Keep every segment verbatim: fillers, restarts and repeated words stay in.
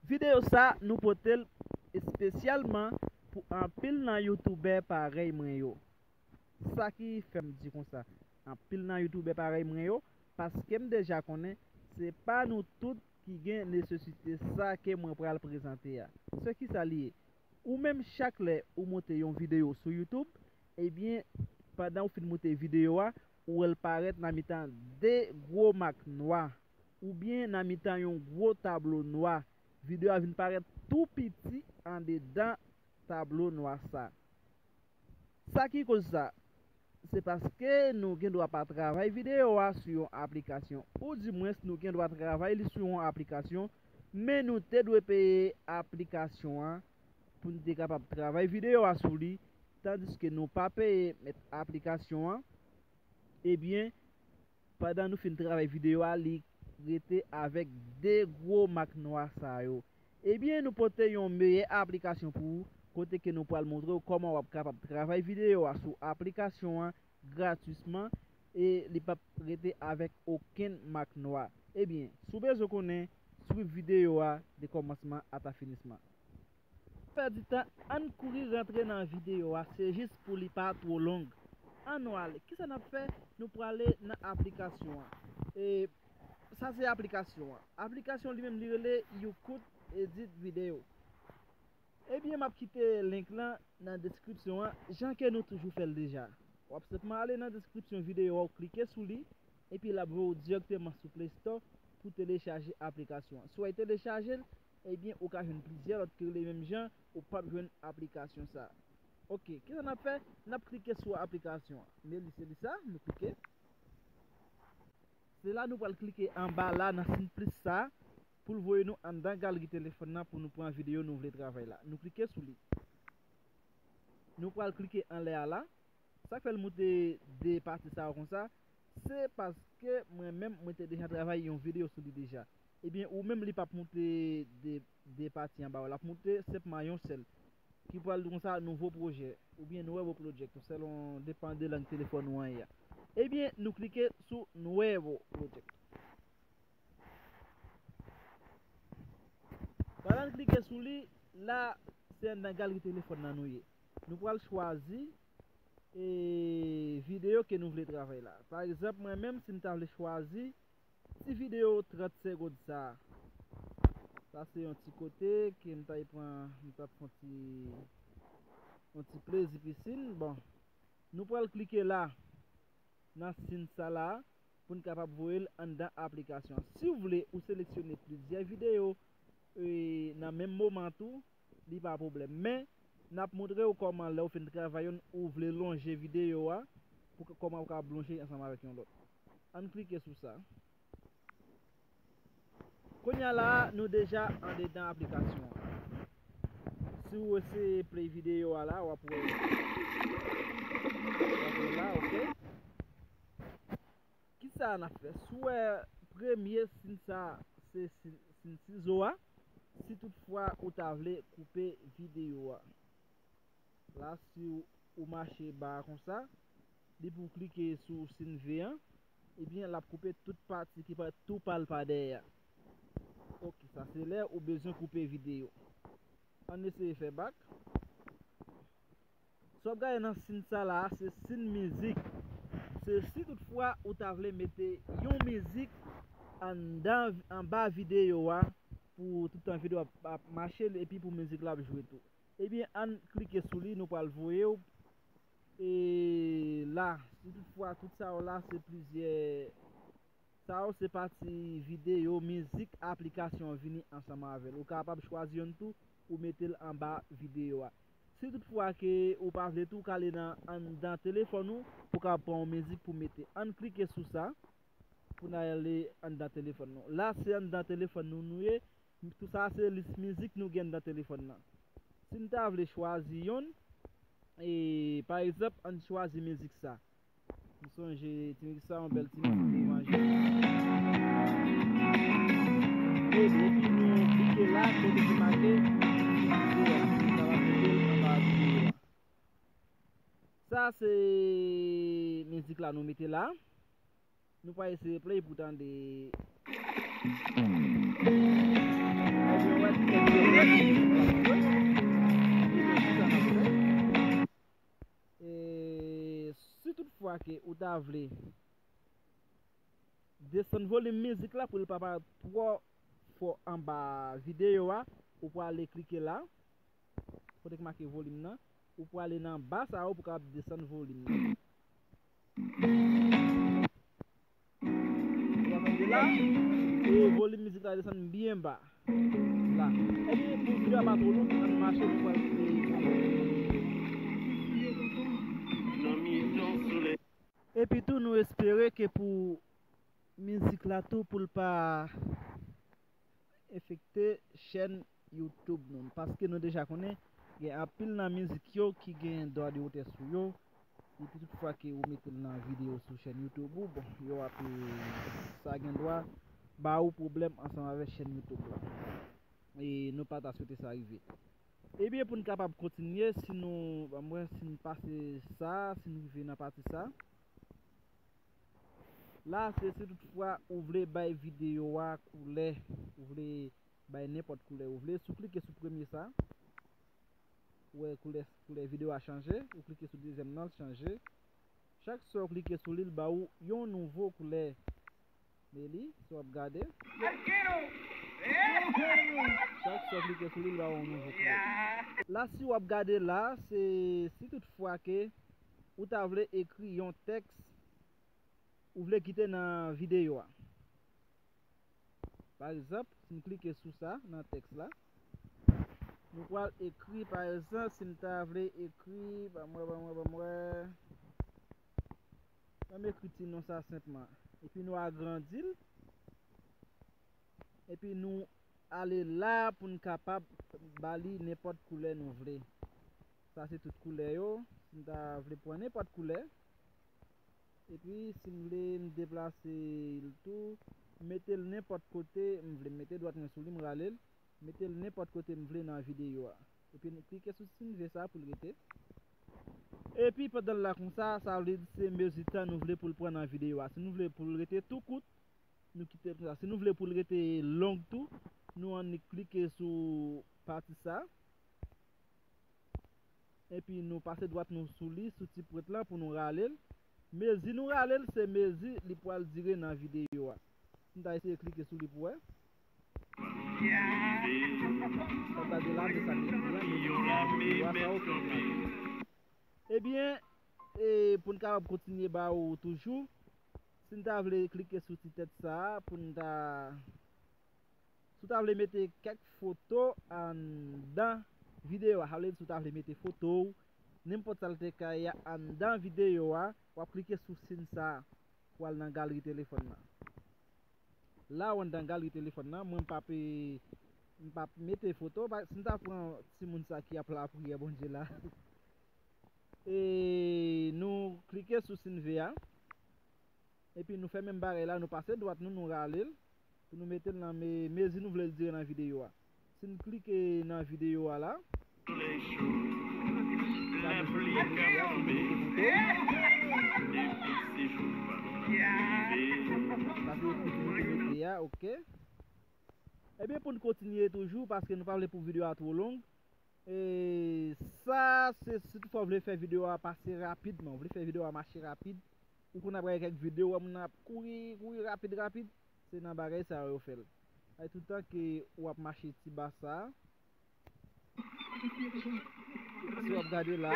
Videyo sa nou pote l espesyalman pou anpil nan youtubè parèy mwen yo. Sa ki fè m di konsa, anpil nan youtubè parèy mwen yo, paske m deja konnen se pa nou tout ki gen nesesite sa ke mwen pral prezante a. Se kisa li ye? Ou menm, chak lè ou monte yon videyo sou YouTube, ebyen, pandan ou fin monte videyo a, ou wè l parèt nan mitan de gwo mak nwa, oubyen nan mitan yon gwo tablo nwa. Videyo a vin parèt tou piti andedan tablo nwa sa. Sa ki koz sa? Se paske nou gen dwa pa travay videyo a sou yon aplikasyon, oudimwens nou gen dwa travay li sou yon aplikasyon, men nou te dwe peye aplikasyon an pou n te kapab travay videyo a sou li, tandiske nou pa peye mèt aplikasyon an, ebyen, pandan nou fin travay videyo a, li rete avèk de gwo mak nwa sa yo. Ebyen, nou pote yon meyè aplikasyon pou ou, kote ke nou pral montre w kòman w ap kapab travay videyo a sou aplikasyon an gratwisman e li p ap rete avèk okenn mak nwa. Ebyen, si w bezwen konnen, swiv videyo a de kòmansman ata finisman. Pèdi tan, ann kouri rantre nan videyo a, se jis pou li pa twò long. Ann nou ale. Kisa n ap fè? Nou prale nan aplikasyon an. E, sa se aplikasyon an. Aplikasyon li menm li rele YouCut Edit Video. Ebyen, m ap kite link lan nan deskripsyon an, jan ke nou toujou fè l deja. W ap senpman ale nan deskripsyon videyo a, w klike sou li, epi l ap voye w dirèkteman sou Play Store pou telechaje aplikasyon an. Si w al telechaje l, ebyen, ou ka jwenn plizyè lòt ki rele menm jan, ou p ap jwenn aplikasyon sa. Oke, kisa n ap fè? N ap klike sou aplikasyon an. Men li se li sa, nou klike. Se la nou pral klike anba la nan siy plis sa pou l voye nou anndan galri telefòn nan pou nou pran videyo nou vle travay la. Nou klike sou li. Nou pral klike anlè a la. Sa k fè l moute de pati sa yo konsa, se paske mwen menm mwen te deja travay yon videyo sou li deja. Ebyen, ou menm li p ap moute de, de pati anba yo, l ap moute senpman yon sèl. Ki pral di konsa nouvo pwojè, oubyen nuevo proyekto, selon depann de lang telefòn ou an ye a. Ebyen, nou klike sou nuevo proyekto. Pandan n klike sou li, la, se anndan galri telefòn nan nou ye. Nou pral chwazi e videyo ke nou vle travay la. Pa egzanp, mwen menm, si m ta vle chwazi ti videyo trant segonn sa a. Sa se yon ti kote ke m ta pran, m ta fè yon ti, yon ti plezi pisin. Bon, nou pral klike la, nan siy sa la, pou n kapab voye l anndan aplikasyon an. Si w vle ou seleksyone plizyè videyo, e, nan menm moman tou, li pa pwoblèm. Men, n ap montre w kòman lè w fin travay youn, ou vle lonje videyo a, pou k-, kòman w ka lonje ansanm avèk yon lòt. Ann klike sou sa. Kounye a la, nou deja andedan aplikasyon an. Si w eseye play videyo a la, w ap wè. W ap wè la, oke. Kisa n ap fè? Si w wè premye siy sa, se siy, siy sizo a, si toutfwa ou ta vle koupe videyo a. La, si w, ou mache ba a konsa, depi w klike sou siy V an, ebyen, l ap koupe tout pati ki pa, tou pal pa dèyè a. Oke, sa se lè ou bezwen koupe videyo. Ann eseye fè bak. Sa w ap gade nan siy sa la, se siy mizik. Se si toutfwa ou ta vle mete yon mizik anndan, anba videyo a, pou tout tan videyo ap, ap mache, epi pou mizik la ap jwe tou. Ebyen, ann klike sou li, nou pral voye w. E la, si toutfwa tout sa yo la, se plizyè, sa yo se pati videyo, mizik, aplikasyon an vini ansanm avè l. Ou kapab chwazi youn tou, ou mete l anba videyo a. Si toutfwa ke ou pa vle tou, ou ka ale nan, anndan telefòn ou, ou ka pran yon mizik pou mete. Ann klike sou sa, pou n ale anndan telefòn nou. La, se anndan telefòn nou nou ye. Tout sa se lis mizik nou gen anndan telefòn nan. Si n ta vle chwazi youn, e, pa egzanp, ann chwazi mizik sa. M sonje ti mizik sa, yon bèl ti mizik pou manje. E, epi nou klike la, kote ki make, nou va mete l anba videyo a. Sa se mizik la nou mete la. Nou pral eseye play pou tande. Ebyen, w wè, ta vle desann volim mizik la pou l pa parèt twò fò anba videyo a, ou prale klike la, kote k make volim nan, ou prale nan ba sa yo pou kapab desann volim nan. Ou ka tande la, e volim mizik la desann byen ba. La. Ebyen, pou videyo a pa twò long, ann mache, nou pral fè. Epi tou, nou espere ke pou mizik la tou, pou l pa enfekte chèn YouTube nou. Paske nou deja konnen, gen anpil nan mizik yo ki gen dwa de otè sou yo. Epi tout fwa ke ou mete l nan videyo sou chèn YouTube ou, bon, yo ap, e, sa gen dwa ba ou pwoblèm ansanm avèk chèn YouTube la. E nou pa ta swete sa rive. Ebyen, pou n kapab kontinye, si nou, ban m wè, si n pase sa, si n rive nan pati sa. La, se si toutfwa ou vle bay videyo a koulè, ou vle bay nenpòt koulè ou vle. Si w klike sou premye sa, ou wè koulè, koulè videyo a chanje. Ou klike sou dezyèm nan, l chanje. Chak sa w klike sou li, l ba ou yon nouvo koulè. Men li, si w ap gade. Chak sa w klike sou li, l ba ou yon nouvo koulè. La, si w ap gade la, se si toutfwa ke ou ta vle ekri yon tèks ou vle kite nan videyo a. Pa egzanp, si m klike sou sa nan tèks la, nou pral ekri, pa egzanp, si m ta vle ekri, ban m wè, ban m wè, ban m wè. Ban m ekri ti non sa senpman. Epi nou agrandi l. Epi nou ale la pou n kapab ba li nenpòt koulè nou vle. Sa se tout koulè yo. Si n ta vle pran nenpòt koulè. Epi, si m vle, m deplase l tou, m mete l nenpòt kote m vle. M mete dwat mwen sou li, m rale l, m mete l nenpòt kote m vle nan videyo a. Epi, m klike sou sinve sa pou l rete. Epi, pandan l la konsa, sa vle di se mezi tan nou vle pou l pran nan videyo a. Si nou vle pou l rete tou kout, nou kite l konsa. Si nou vle pou l rete long tou, nou annik klike sou pati sa. Epi nou pase dwat nou sou li, sou ti pwent lan pou nou rale l. Mezi nou rale l, se mezi li pral dire nan videyo a. M ta eseye klike sou li pou wè. Sa ta de la, men sa m ekri a, men videyo a, sa w fè. Ebyen, e, pou n kapab kontinye ba ou toujou, si n ta vle klike sou ti tèt sa a, pou n ta Si w ta vle mete kèk foto anndan videyo a, sa vle di si w ta vle mete foto w, nenpòt sa l te ka ye a anndan videyo a, w ap klike sou siy sa a pou al nan galri telefòn nan. La w anndan galri telefòn nan, mwen m p ap, e, m p ap mete foto, pa, si m ta pran timoun sa ki ap lapriyè Bondye la, e nou klike sou siy V a. Epi nou fè menm bagay la, nou pase dwat nou, nou rale l, pou nou mete l nan me-, mezi nou vle l dire nan videyo a. Si n klike nan videyo a la, sa nou fè videyo a, si nou mete foto. Sa se foto nou te mete a, oke. Ebyen, pou n kontinye toujou, paske nou pa vle pou videyo a twò long, E sa, se si toutfwa w vle fè videyo a pase rapidman, w vle fè videyo a mache rapid, ou konn ap gade kèk videyo, w wè moun nan ap kouri, kouri rapid, rapid, se nan bagay sa yo yo fè l. Ay, toutan ke w ap mache ti ba sa, si w ap gade la,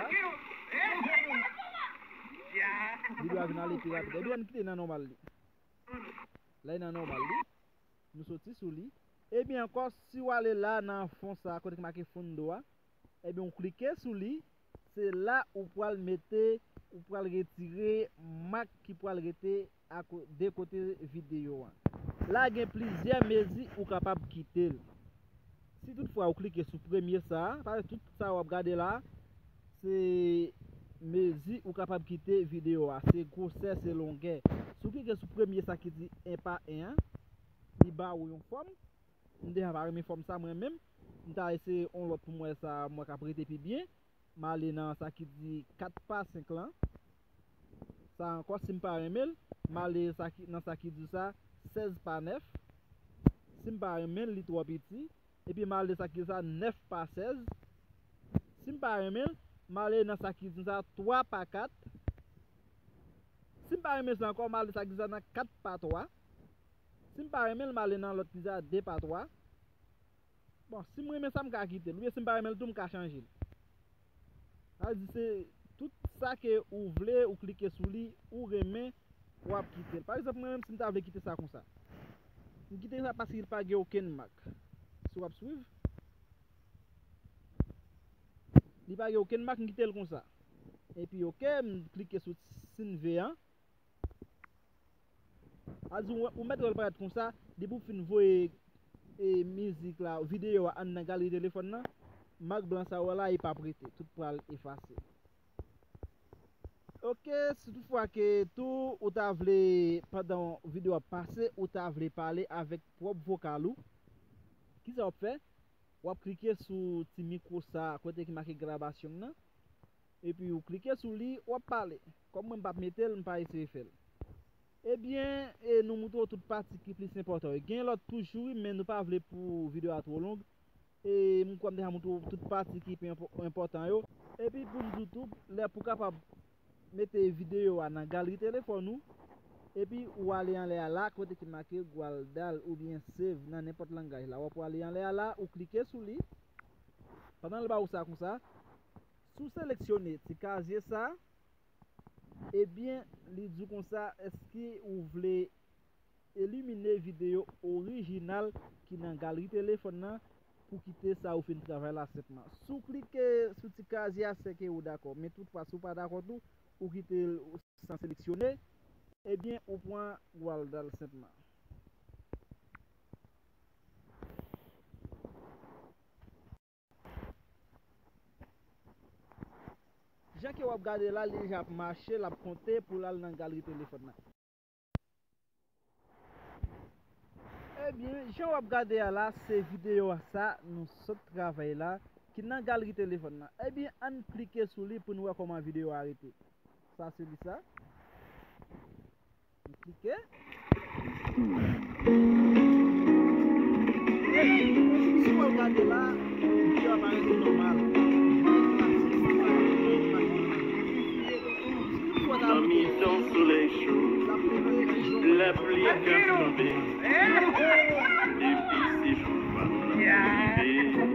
videyo a vin ale pi rapid. Ebyen, ann kite nan nòmal li. La, e nan nòmal li. Nou soti sou li. Ebyen ankò, si w ale la nan fon sa a, kote k make fondo a, ebyen, w klike sou li. Se la ou pral mete, ou pral retire mak ki pral rete ako-, de kote videyo a. La gen plizyè mezi ou kapab kite l. Si toutfwa ou klike sou premye sa a, paske tout sa w ap gade la, se mezi ou kapab kite videyo a, se gwosè, se longè. Si w klike sou premye sa ki di en pa en an, li ba ou yon fòm. M deja pa renmen fòm sa mwen menm. M ta eseye yon lòt pou m wè sa m wè k ap rete pi byen. M ale nan sa ki di kat pa senk lan. Sa ankò, si m pa renmen l, m ale sa ki, nan sa ki di sa sèz pa nèf. Si m pa renmen l, li twò piti. Epi m ale sa ki di sa nèf pa sèz. Si m pa renmen l, m ale nan sa ki di sa twa pa kat. Si m pa renmen sa ankò, m ale sa ki sa nan kat pa twa. Si m pa renmen l, m ale nan lòt ki sa de pa twa. Bon, si m renmen sa, m ka kite l. Oubyen si m pa renmen l tou, m ka chanje l. Sa vle di se tout sa ke ou vle, ou klike sou li, ou renmen, w ap kite l. Pa egzanp, mwen menm, si m ta vle kite sa konsa, m kite sa paske li pa gen okenn mak. Si w ap swiv, li pa gen okenn mak, m kite l konsa. Epi, oke, m klike sou siy ve an. A di ou, ou mèt wè l parèt konsa, depi w fin voye e, mizik la, videyo a anndan galri telefòn nan, mak blan sa w la, li p ap rete, tout pral efase. Oke, si toutfwa ke tou ou ta vle, pandan videyo a ap pase, ou ta vle pale avèk pwòp vokal ou, kisa w ap fè? W ap klike sou ti mikwo sa kote ki make grabasyon nan. Epi ou klike sou li, w ap pale. Kòm mwen m p ap mete l, m pa eseye fè l. Ebyen, e nou moutre w tout pati ki plis enpòtan yo. Gen lòt toujou, wi, men nou pa vle pou videyo a twò long. E m kwè m deja moutre w tout pati ki pi enpò-, enpòtan yo. Epi pou m di w tou, lè pou w kapab mete videyo a nan galri telefòn ou, epi ou ale anlè a la, kote ki make Gwaldal oubyen save nan nenpòt langaj la. W ap ale anlè a la, ou klike sou li. Pandan l ba ou sa konsa, si w seleksyone ti kazye sa, ebyen, li di w konsa, èske ou vle elimine videyo orijinal ki nan galri telefòn nan pou kite sa ou fin travay la senpman. Si w klike sou ti kazye a, se ke ou dakò. Men toutfwa, si w pa dakò tou, ou kite l san seleksyone, ebyen, ou pran Gwaldal senpman. Jan ke w ap gade la, li deja ap mache, l ap konte pou l al nan galri telefòn nan. Ebyen, jan w ap gade a la, se videyo a sa nou sot travay la, ki nan galri telefòn nan. Ebyen, ann klike sou li pou n wè kòman videyo a rete. Sa se li sa. Klike. Si w ap gade la, videyo a parèt nòmal. Nan mitan solèy cho, lapli k ap tonbe, depi se jou pa m nan rive,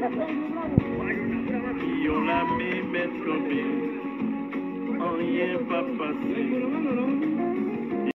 yon lame mèt kanpe, anyen p ap pase.